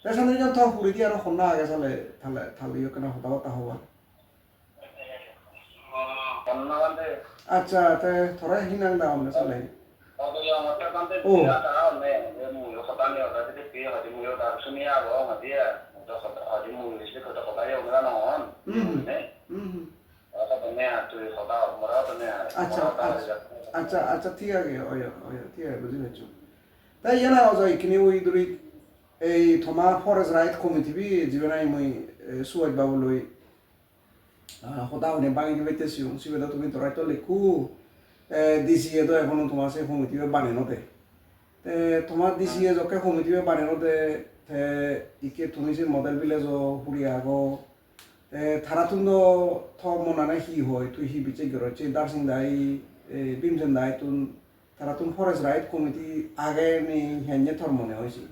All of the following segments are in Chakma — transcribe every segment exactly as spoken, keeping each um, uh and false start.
Te Chandra Nyoy, to puredi aro honna age sale, tale, tale yo ekkena hoda batta hobar. Honna bhante. Accha, te tore hi nang da onne sale? Odo yo amatte bhante. Oh. Dia tara onne, e mui hoda ni hoda de pi hoji mui hoda suni ago hoji e. Hoda hoda hoji mui se hoda hoda yo na non. Hmm. Ne? Hmm. Ora to ne ar tui hoda mora to ne ar. Accha, mora to accha, ar. Accha, accha, thik age, oyo, oyo, thik age, buji paccho. Te iyena ojo ikkini ui duri ei toma Forest Right Committee bi jibe nahi mui, eh, Suhas babu loi, ah, hoda hone bangi dibatte siyong, sibe do tumi doraitto lekko, eh, D C e do ekhono toma se committee be bane no de. Te toma D C e jokke committee be bane no de, te ikke tumi se model village o huri ago, te tarattun do to monane hi hoi, tui hi bicchej goroj, se Darsing dai, eh, Bhimsen dai tun, tarattun Forest Right Committee age ni henne tor mone hoy se?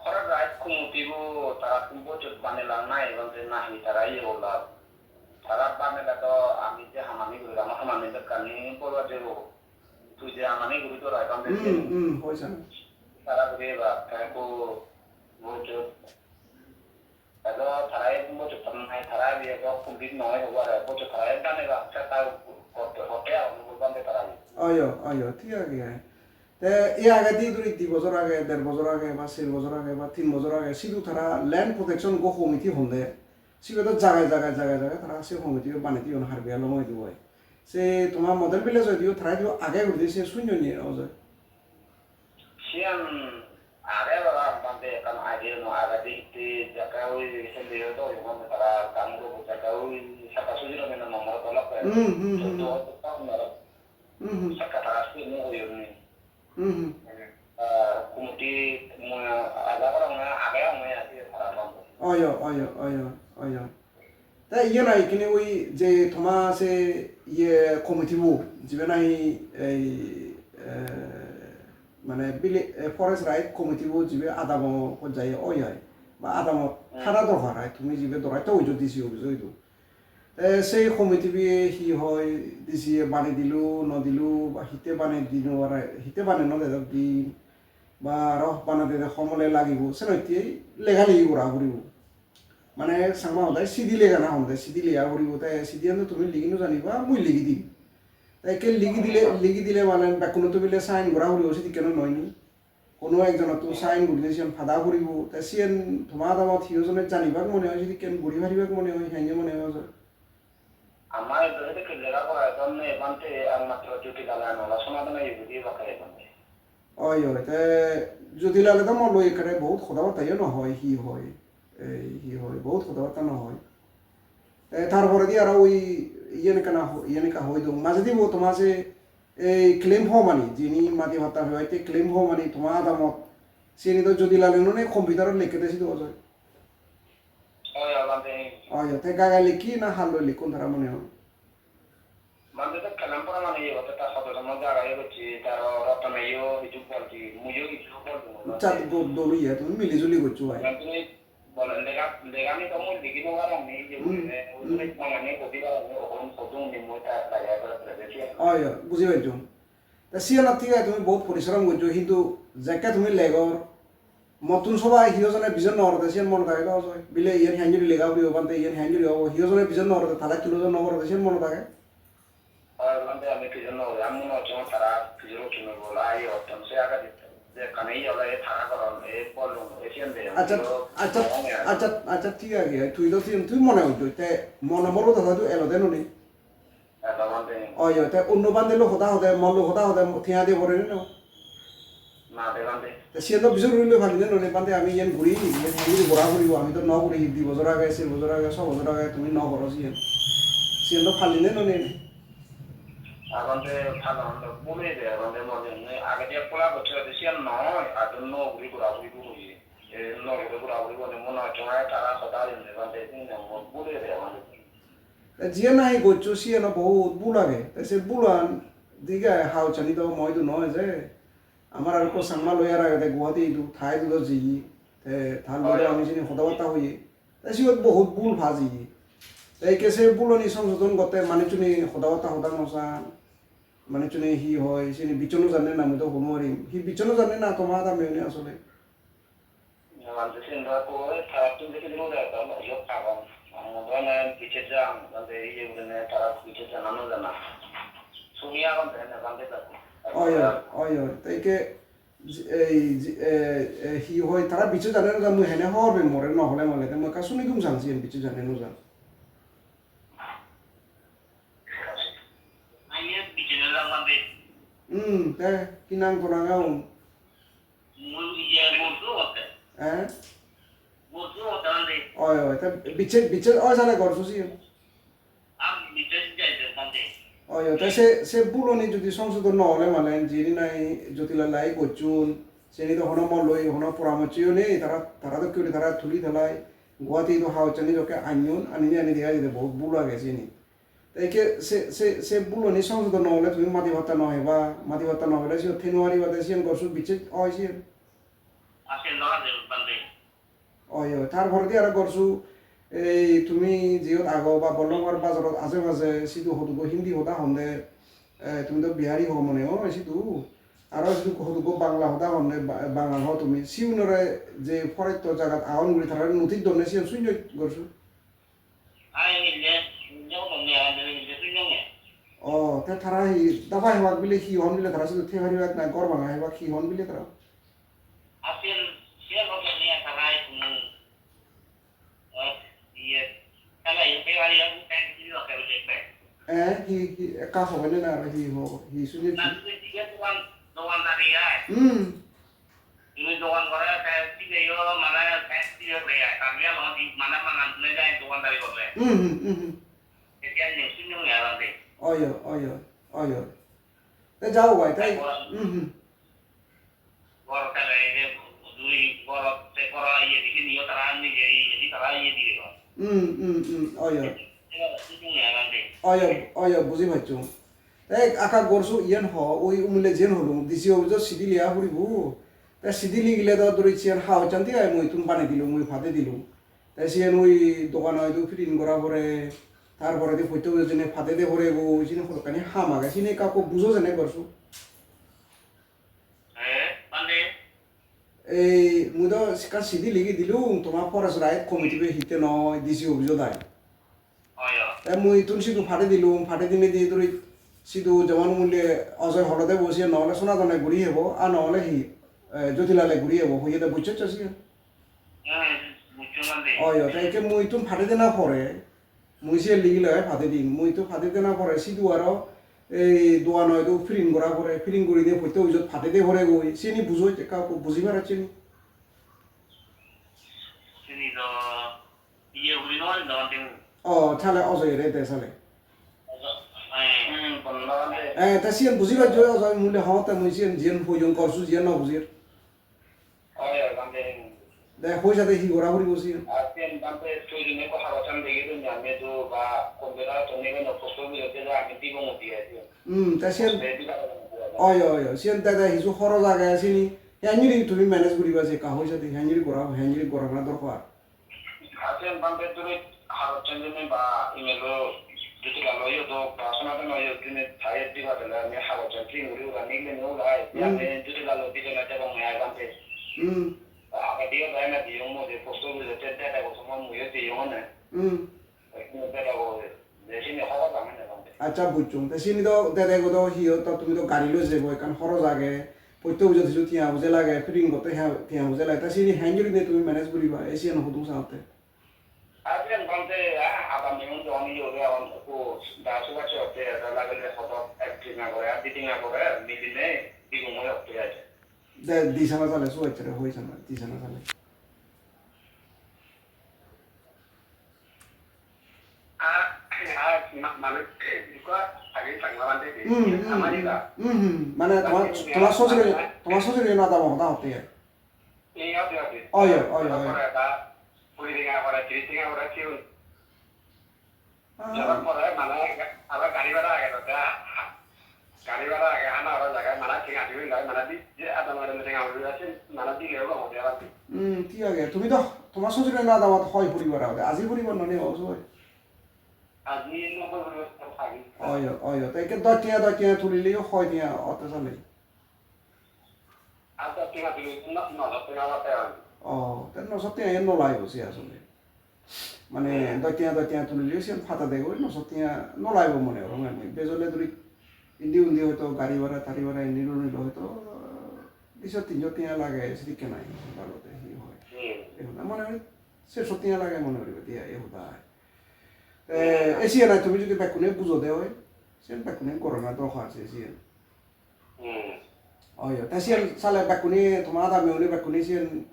Forest Right Committee bo tarattun bojot banelang nahi bhante nahi tara iye gollak. Tara banele do ami je hamani guri, ama hamani bekkani borbat jebo. Tui je hamani guri dor ai bhante. Hmm, hmm, hoi san. Tara guri ebar te bo bojot Edo tara ek bojor ton nai, tara edo complete noi hobo aro, ek bojor tara ek dane ba, setta hotte, hotte agon, bhante tara. Oyo, oyo, thik age ai. Te e agedi duri di bojor age, der bojor age, ba ser bojor age, ba tin bojor age, sidu tara Land Protection go committee honde, sibe do jagai, jagai, jagai, jagai tara se committee banei diyon Karbi Anglong oidu oi. Se toma model village oidu, tara idu age guri se sunyon ye oje. Siyan age parapang bhante, ekkan idea no age de, hitte jaga oi helle oi do, bhante tara ganguro jaga oi sakka sujiro mena nomor dolak. Hmm, hmm, hmm. Sotto hoito pang nara. Hmm, hmm. Sakka tara sini oyon ni. Hmm, hmm. Ah, kumuti mo aja parapang age age age tara bhante. Oyo, oyo, oyo, oyo. Te iye nahi ikkine oi je toma se iye committee bo, jibe nahi ei, eh, mane bile-, eh, Forest Right Committee bo jibe adamo pojjaye oi ai, ba adamo thana dorkar ai, tumi jibe doraitto oijo D C office oido. Te sei committee bo hi hoi, D C e bani dilo, no dilo, ba hitte bani dilo, ba hitte bani no dedok din, ba aro bani dede homole lagibo, senotte legally gora puribo. Mane Changma hodai sidi legana honde, sidi lega puribo, te sidiyan do tumi ligi no janiba, mui ligi dim. Te ekke ligi dile, ligi dile mane bekkunottun mile sign gora puribo, sidikken noi ni. Hono ekjonottun sign gurile siyan pada puribo, te siyan toma adamot hiyo jone janibak mone oi, sidikken guri paribak mone oi, henge mone oi? Ama idu sedokke lega pora edonne bhante, ekmatro Jyoti Lal-an ola somadan oye guri ebakke bhante. Oi, oi, te Jyoti Lal-e do mo loi ekkere bohut hoda batta yo no hoi, hi hoi, ei hi hoi, bohut hoda batta no hoi. Te tar poredi aro oi iyen ekkana ho-, iyen ekka hoi dong. Majedi bo toma se ei claim form ani, jini madi patta pebatte claim form ani toma adamot, siyeni do Jyoti Lal-e noney computer-ot lekke de sidu ojoi. Oi, oi, bhante. Oi, oi, te gai gai lekki na halloi lekkon tara mone hoi? Bhante, te claim form ani iye gotte ta hodo somoi jaga iye gocche, te aro Rotone yo hiju bol di, mui yo hiju bol di. Accha, do-, dol oye, tumi mili juli goccho bhai. Bhante, tumi bole lega, legani to mui ligi no parong ni, iye. Hmm, gurinei, hmm. Mui mane godi parong ni, ogon hodung ni mui ta jaga gore present. Oi, oi, buji pajjong. Te siyanot thik age tumi bohut porishrom gojjo, hintu jekke tumi legor, mottun soba hiyo jone bijon nw gorode, siyan mone thage do ojoi? Bile iyan henjuri lega puribo bhante, iyan henjuri obo, hiyo jone bijon nw gorode, tara inclusion nw gorode, siyan mone thage? Oi, bhante, ami bijon nw gori, ami mone hocche tara bijon gocchon bol, ai otton se age de, jekkani iye ole tara goron, e bolun, e siyan de, accha, iyo, accha, mone age. Accha, accha, thik age, tui do siyan, tui mone gojjoi, te mone moro dada do elode noni. Oi, oi, te onno bhante loi hoda hode, mor loi hoda hode, tenga diye pore ni no? Na de bhante. Te siyen do bijor guri loi pari de noney bhante, ami iyen guri, iyen guri gora puribo, ami do no guri, di bojor age, ser bojor age, so bojor age, tumi no goro siyen. Siyen do pari de noney. Ar bhante, phalon do bhul oye de, bhante, mor jonni agedi ek pola gocche de siyen noi, ar do no guri gora puribo guri. E no guri gora puribo ni mone hocche tara hoda hoyonde bhante, siyen mor bhul oye de bhante. Te jiyen nahi goccho siyeno bohut bul age. Te se bulan dige hauchani do moidu noi je. Amar arokko Changma lawyer agede Guwahati idu, ta idu do jeye. Te tar lawyer ami sini hoda batta hoye. Te siyot bohut bul pa jeye. Te ikke se bulani songsodon gotte manuchchune hoda batta hoda no san. Manuchchune hi hoi, sini bichon no janne na mui do hoi no parim. Hi bichon no janne na toma adamiyune asole? Bhante, sen do ekko tarattun besi dino de ekko iyot agon. Mui do ene bichej jang, bhante, iye gurinei tara bichej jana no jana. Suni agon de ene bhante ekko. Oi, oi, oi, oi. Te ikke ji-, ei ji-, e, e, hi hoi tara bichej jane no jan, mui hene hobor pem, more no hole male, te mui ekka suni dum sang siyen bichej jane no jan. Ami bichej jana bhante. Hmm, te hi nang to nang aun? Mui iye Morsu hotte. Eh? Morsu hotte bhante. Oi, oi, te bichej, bichej oi sale gorsu siyen. Am bichej jai de bhante. Oi, oi, te se, se bhuloni jodi songsodon no ole mane, jini nahi Jyotilal-e gocchon, seni do hono mo loi hono poramorsoyo nei, tara, tara dokke guri tara tuli thalai, Guwahati do hagossani dokke anyon, anini ani dega jai de bohut bhul age siyeni. Te ikke se, se, se bhuloni songsodon no ole tumi madi patta no heba, madi patta no hele siyot thei no pariba de, siyen gorsu bichej oi siyen. Ase no ase bhante. Oi, oi, tar poredi aro gorsu ei tumi jiyot ago ba Bolongor bazarot aje paje sidu hodugo Hindi hoda honde, eh, tumi do Bihari ho mone oi sidu. Aro sidu hodugo Bangla hoda honde, ba-, Bangal ho tumi. Siunore je poretto jagat agon guri tarare notice donne siyen sunnoi gorsu? Ai, nille, nille hobor nei, ai, nille, nille sunnonge. O, te tara hi daba hebak bile hi hon bile tara sidu thei paribak na gor banga hebak hi hon bile tara? Asin, siyan hobor nei, tara hi, hmm, o, iye, tara hi thei pari, o, thei pari, o, thei pari, thei pari. Eh, hi, hi, ekka hobe na aro hi ho, hi sunni? Na, tui dige dogan, dogandari ai. Hmm. Tumi dogan gore, te sibe yo, mane, te sibe yo, be, ai, Karbi Anglong di, mane, mangan tune jai, dogandari gore. Hmm, hmm, hmm, hmm. Te siyan ni sunni ya, bhante. Oyo, oyo, oyo. Te jao bhai, tai. Te gor, hmm, hmm. Gor tale, ede, dui, gor, te gor, iye, di, ni, yo, tara, ni, je, iye, di, tara, iye, di, yo. Hmm, hmm, hmm, oyo. Te, te, sunni ya, bhante. Oyo, oyo, buji paccho. Te ekka gorsu iyen ho, ui umile jiyen holung, D C office-ot sidi liya puribo. Te sidi ligile do duri siyen hagojsan di ai mui ittun banei dilung, mui padei dilung. Te siyen ui dogano idu print gora pore, tar poredi post office-ot jeinei padei de pore goi, sini hodokkani ham age, sini ekka ekka bujo jene gorsu. He, bhante? Ei, mui do ekkan sidi ligi dilung, toma forest right committee be hitte noi, D C office-ot ai. Oi, oi. Te mui ittun sidu padei dilung, padei dinei di duri sidu jemon mui le Ajoy holode bo siyen no ole Sonadone guri hebo, ar no ole hi, eh, Jyotilale guri hebo, hoye de bucchoccho siyen. Hmm, bucchong bhante. Oi, oi, te ikke mui ittun padei dena pore, mui siye ligiloi padei dim. Mui to padei dena pore sidu aro ei dogano idu print gora pore, print guri de post office-ot padei de pore goi. Sini bujo, ekka ekka buji paracche ni? Sini do iye guri no parim do bhante. O, tale Ajoy re de sale. Ajoy, eh, hmm, bhante. Eh, te siyen buji paccho Ajoy, mui le hongotte mui siyen jiyen hoyong gorsu jiyen no bujir. Oi, oi, bhante. De, hoi sade hi gora puribo siyen? Ar siyen bhante tui juni ekko hagojsan degei dun, ami do ba computer-ot tumi geno post office-ot je ami dibong udi ai siyen. Hmm, te siyen, post office-ot dibong udi ai. Oi, oi, oi, siyen te, te hiju horoj age sini. Henjuri tumi manage guriba se ekka hoi sade, henjuri gora, henjuri gorana dorkar. Ar siyen bhante tumi hagojsan juni ba email-o Jyotilalo yo do ba Sonadano yo juni tare diba dile ami hagojsan print guri ura nile ni ura ai. Hmm. Ami Jyotilalo dijone debong ai bhante. Hmm. Age diyo dai na diyong mo de post office-ot te data go somo muiyo diyong ne. Hmm. Ekdom data go de sini hobor pang ne bhante. Accha, bujjong. Te sini do dede go do hi o to tumi do gari loi jebo ekkan horoj age. Post office-ot hiju tiya poje lage, print gotte tiya, tiya poje lage. Te sini henjuri de tumi manage guriba, ei siyan hodung saotte. Ar siyen bhante, ah, adammiun jon iye uri agon, ekku da subasse otte, da lagile hodok ek tenga gore, ar di tenga gore, milinei digumoi otte ai. De, di sana sale, subasse re, hoi sana, di sana sale. Ar, ar ma-, mane, ikko age Changma bhante de, hmm, hmm, ama ida. Hmm, hmm. Mane, toma, toma sosure, toma sosure na adamo hoda hotte ai. Ei, ode, ode. Oi, oi, oi, oi. Pore ba, kuri tenga pore, tiris tenga pore, sigun. Ah. Jara pore, mane, aro gari bhara age, ode, gari bhara age, hana aro jaga, mane, tenga dibe lai, mane, di, je adamor tenga uri ase, mane, dile obo, ode, aro. Hmm, thik age. Tumi to, tomar sosure na adamot hoi poribar age, aji poribar no ni, o soi. Aji no poribar age. Oi, oi, oi. Te ikke dos tenga, dos tenga tulile hoi tenga, otte sale. Ar dos tenga tuli no, no, dos tenga otte oi. O, te no sot tenga iyen no lagibo se asole. Mane, hmm, doj tenga, doj tenga tulile siyen pada degoi, no sot tenga no lagibo mone gorong mui. Bejole duri indi undi hoito gari bhara, tari bhara indi undi hoito di sot tin sot tenga lage, sedokke nai, balode hi hoi. Hmm. Ei hoda mone hoi, ser sot tenga lage mone gori, diya, ei hoda. Te, hmm, ei siyen ai tumi jodi bekkune bujode oi, siyen bekkune gorana dorkar se siyen. Hmm. Oi, oi. Te siyen sale bekkune, toma adamigune bekkune siyen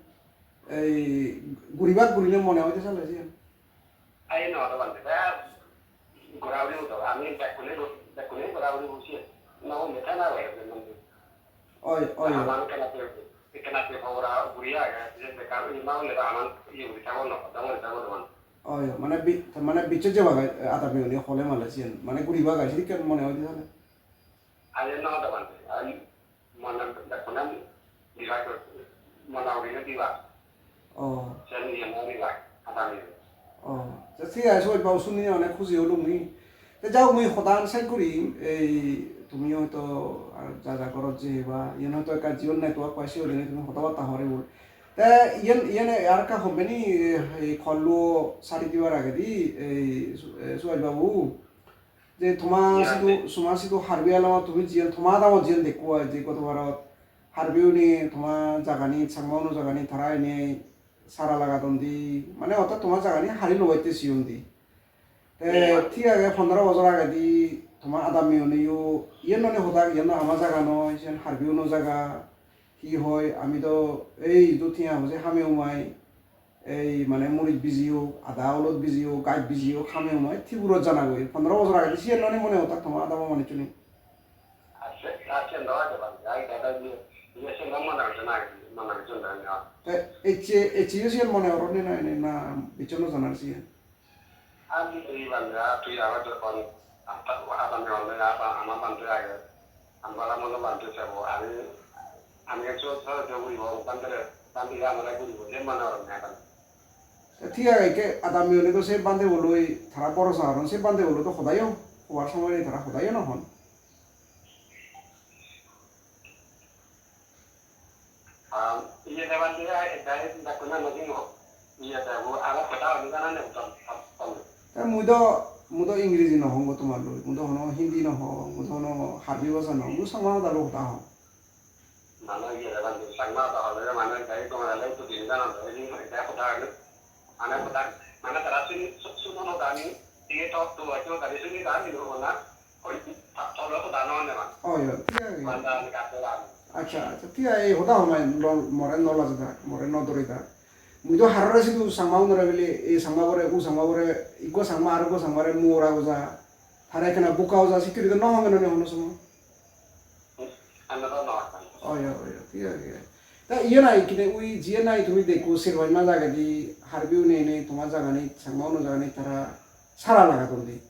ei guribak gurinei mone oide sale siyen? Ai no, to bhante, te gora guri udo, ami bekkune go-, bekkune gora guri udo siyen. No, me thana oi, je mane. Oi, oi, oi. Aman kana te, kana te pora guri age, je bekar oi ma ole aman iye guri thabo no, damo thabo no. Oi, oi. Mane bi-, mane bicche jebak ai, adamigune hole male siyen. Mane guribak ai, sedokke mone oide sale. Ayen no hoda bhante, ayen mone bekkune diba, mone gurinei diba. Oh. Sen iye no diba, adami. Oh. Te thik age, Subhas babu, suni onek huji olung mui. Te jao, mui hodan sej guri, ei tumi hoito ar ja ja gorot jeba, iyen hoito ekka Jio network pai, siyot tumi hoda batta hor ebot. Te iyen, iyen arekka company, ei kollo sari dibar agedi, ei Su-, ei Subhas babu, je toma, iya, sidu, je toma sidu Karbi Anglong tumi jiyan, toma adamot jiyan dekko ai, je goto barot Karbi une toma jagani, Changma uno jagani tara ene sara lagadon di, mane orthat toma jagani hari lobatte siyon di. Te, iya, thik age, pondro bojor agedi toma adammi uneyo, iyen none hoda, iyen no ama jaga noi, siyen Karbi uno jaga. Hi hoi, ami do ei idu tiya hoje hame umai, ei mane muris bijiyok, ada olot bijiyok, gaj bijiyok, hame umai, Tripurot janagoi. Pondro bojor agedi siyen noni mone hotak toma adamo manuchchune. Acche, acche, no age bhante, ai dada iye, iye se no mone hocche na, mone hocche na, na. Te ecche, eccheyo siyen mone horoni na, ene na, bicche no janar siyen. Ar di tui bhante, ar tui abar jokkon, ar ta-, adami honne, ar ba-, ama bhante age, amar amo no bhante sebo, ami, ami ekso sahajo guribo, bhante re, bhante amare guribo, je mone horonne ekan. Te thik age, ikke adami hone do se bhante boloi, tara borosa goron, se bhante boloi do hodayo, hobar somoy nei tara hodayo no hon. Ah, iye deban de ai, dai, dakuna no dingo. Iye de, wo, ara kotha ani jana ne, utam, tam, tam. Te mui do, mui do Ingreji no hong go tomar loi, mui do hono Hindi no hong, mui do hono Harbi bhasha no hong, mui Changma hoda loi hoda hong. Mane iye deban de, Changma hoda hole, mane dai, tomar loi to din jana, dai, din, dai, kotha ani. Mane kotha, mane tara sun, sun, sun, hoda ani, iye to, to, to, tara suni, tara ni, hoda na. Oi, ta-, tolo to dano ne ma. Oi, oi, thik age. Manda ni katte dano. Accha, accha, thik age, ei hoda hona lol, more no lajedak, more no doridak. Mui do harore sidu Changma unore bile, ei Changma bore, u Changma bore, ikko Changma, arokko Changma re mora goja. Tare ekkena buka goja, sikkiri do no honge noni hono somoy. Anna do no honge. Oi, oi, oi, thik age. Ta iye nai, kine ui, jiye nai tumi dekko, sir hoi ma jagedi, Harbi une ene, toma jagani, Changma uno jagani, tara sara lagadon de.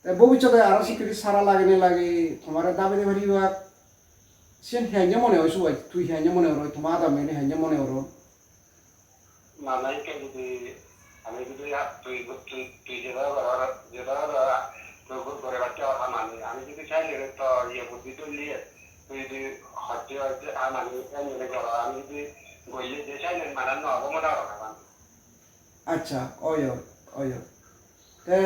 Te bobissote aro sikkiri sara lagene lage tomare dabe de paribak. Siyen henge mone oi Subhas, tui henge mone oroi, toma adammi henge mone oron? Mane ikke judi ami judi tui, tui, tui jeda goror, jeda goror, tui go-, gore bacche hamani, ami judi saile to iye buddhi tulle, tui judi hotte hotte hamani, emni goro, ami judi golle je saile mane no obo mone orong aban. Accha, oi, oi, oi, oi. Te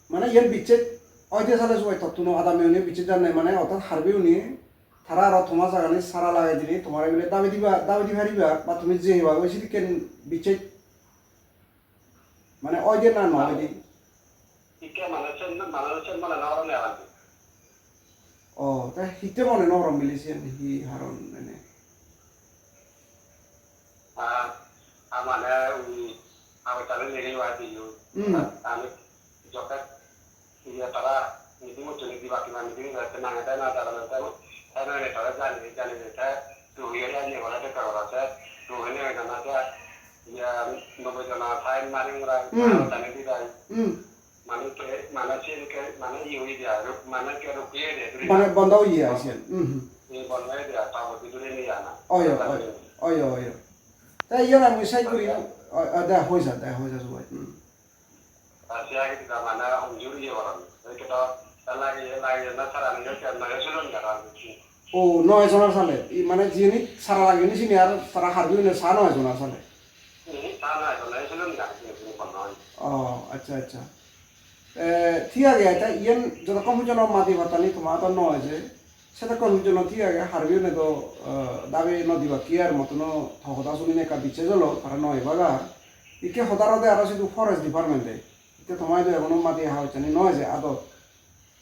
mane iyen bicchej oide sale subai tottuno adammi une bicchej janne mane orthat Harbi une tara aro toma jagani sara lagei dinei tomare bile dabi diba, dabi di pariba ba tumi je heba goi sidikken bicchej mane oide na no oide? Ikke mane sen, mane sen mane no orone aranti. O, te hitte mone no orom bile siyen hi haron ene? Ah, amane ui, ami tale legi wadi yu. Hmm. Ami jokke iya tara meeting uttun di baki ma meeting uttun nang te na tara nang te, te na ne tara jani, jani ne te, tu hui ya ne wala te karo te, tu hui ne na na te, ya no bo jana thai mari mura, hmm, tara tani di dai. Hmm. Mane ke, mane siyen ke, mane iye oye de, aro mane ke rukhiye de, duri. Mane bondo oye ai siyen. Hmm. Ei bondo oye de, ta bo duri ni ana. Oyo, oyo, oyo, oyo. Ta iyan ami sai guri, o, o, da hoi ja, da hoi ja subai. Hmm. Ta siya ke da mane unjur iye goron. Ei ke to, ta lagi, lagi na sara ni ke na sulon ga ran. O, noi jonar sale. I mane jiyeni sara lageyoni sini ar tara Harbi une sa noi jonar sale. Hmm, sa noi jonar, ei sale ni lageyoni, sini bol noi. O, accha, accha. E, thik age, te iyen jotokkon pojjonto madi pattani toma adot noi je, sedokkon pojjonto thik age, Harbi une do, eh, dabi no dibak ki ar motono to hoda sunine ekka bicches olo, tara noi bagar. Ikke hoda rode aro sidu forest department de. Ikke toma idu egono madi hagossani noi je adot.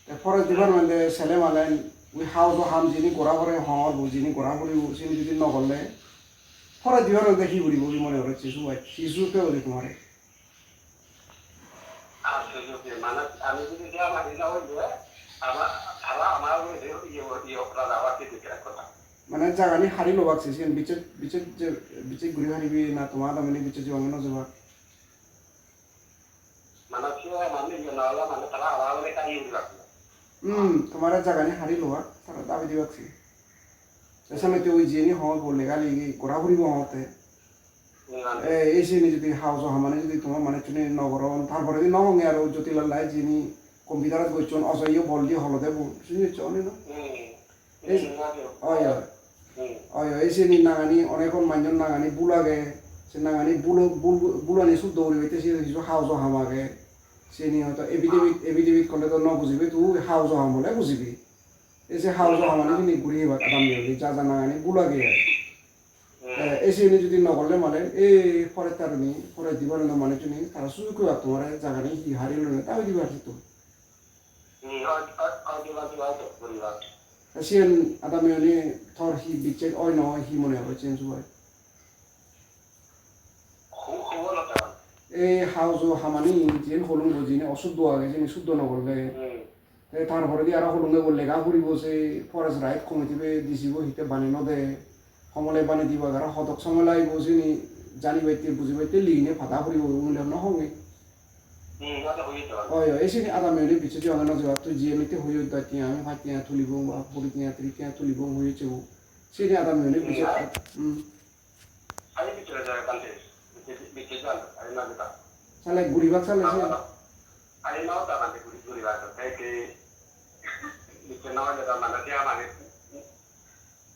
Te forest department de sele malen, ui house o ham jini gora pore hongor bo jini gora puribo, sini judi no gorle, forest department de hi guribo, hi mone gorocche, subai, hi sujukke guri tomare? Ar sujukke, mane, ami judi je amar ila oile, ama, tara amar ugure je iye, iye, raja abar ki dikkat hoda. Mane jagani hari lobak se, siyen bicche, bicche je, bicche guri paribi na toma adamani bicche jibang no jibak? Mane siye mane iye no ole mane tara hala guri ekka iye guri rakhilo. Hmm, tomare jagani hari lobak, tara dabi dibak se. Te samne te oi jiyeni hobor bo lega legi gora puribo hongotte. Hmm. Eh, ei siyeni jodi house o hamani jodi tomar manuchchune no goron, tar poredi no honge aro Jyotilal dai jiyeni computer-ot gocchon, ojoyo bol di holode bo, sini hocche oni no? Hmm. Ei, hmm, oi, oi. Hmm. Oi, oi, ei siyeni nangani, onekkon manjor nangani bul age, se nangani bul, bul, bulani suddo guribatte siyot hissu house o ham age. Siyeni hoito affidavit, affidavit korle do no bujibe, tui house o ham hole bujibe. Ei se house o hamani siyeni guri ebak adam meyuni, ja ja nangani bul age ai. Hmm. Eh, ei siyeni jodi no gorle mane, ei forest taruni, forest department-o manuchchuni, tara sujug pebak tomare jagani hi hari loi dabi dibak sittun. Hmm, oi, oi, oi, dibak, dibak, dibak, guribak. Te siyen adammi une tor hi bicches oi no oi hi mone hoi siyen subai? Hu-, hubor no pebak. Ei house o hamani jiyen holung bo jiyeni osuddo age, jiyeni suddo no gorle. Hmm. Te tar poredi aro holunge bo lega puribo se forest right committee be D C bo hitte bani no de. Homole bani dibak aro hodok somoy lagibo siyeni janibatte bujibatte ligine pada puribo mui no honge. Hmm, ado hoye to. Oi, oi, ei siyeni adammi une bicche jiyonge no jebak, tui jiye mitte hoye doj tenga, ami pach tenga tulibong ba kuri tenga, tris tenga tulibong hoye sebo. Siyeni adammi une bicche, hmm. Ami bicche jai bante, bicche, bicche jan, ami no jebak. Sale guribak sale se. Ami no jebak bante guri, guribak to. Te ke bicche no jebak mane te amare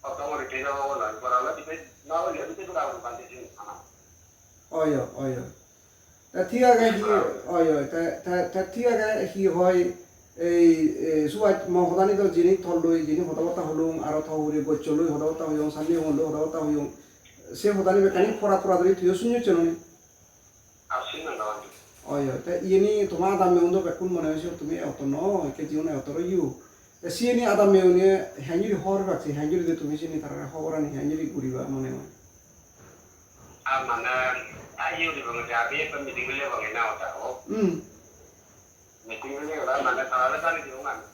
oto guri te jabo bole, gora le bicche no hole bicche gura guri bante sin ama. Oi, oi, oi. Ta thik age hi, oi, oi, ta, ta, ta thik age hi hoi, ei, ei, subai mo hodani do jini tol loi, jini hoda batta holung, aro to hure goccho loi hoda batta hoyong, sanni hon loi hoda batta hoyong. Se hodani bekkani pora pora dori tuiyo sunno chononi. Ar sunno na. Oi, oi, ta iyeni toma adammi undo bekkun mone hoise tumi eotto no, ikke jiun eotto royo. Ta siyeni adammi une henjuri hobor pebak se, henjuri de tumi siyeni tarare hoborani henjuri guriba mone hoi. Ar mane, ai, iye guribong de, ami ekkan meeting gulibong ene hoda, o. Hmm. Meeting gulibong, mane, tarare jani dibong ami.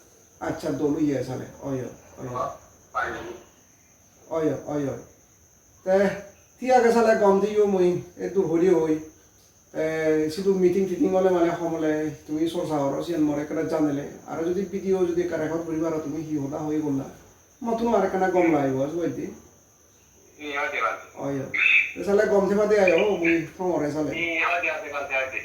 Accha, dol oye sale. Oi, oi, oi. O, pai. Oi, oi, oi. Te, thik age sale gom diyo mui, eddur hori hoi. Te, sidu meeting titing ole mane homole tumi sorsa goro, siyan more ekkena janele. Aro jodi video jodi ekka record guri paro tumi hi hoda hoi bolla. Mottun aro ekkena gom lagibo, subaide. Hi hoide bhante? Oi, oi. Te sale gom theba de ayo, mui thongore sale. Hi hoide bhante, bhante, bhante?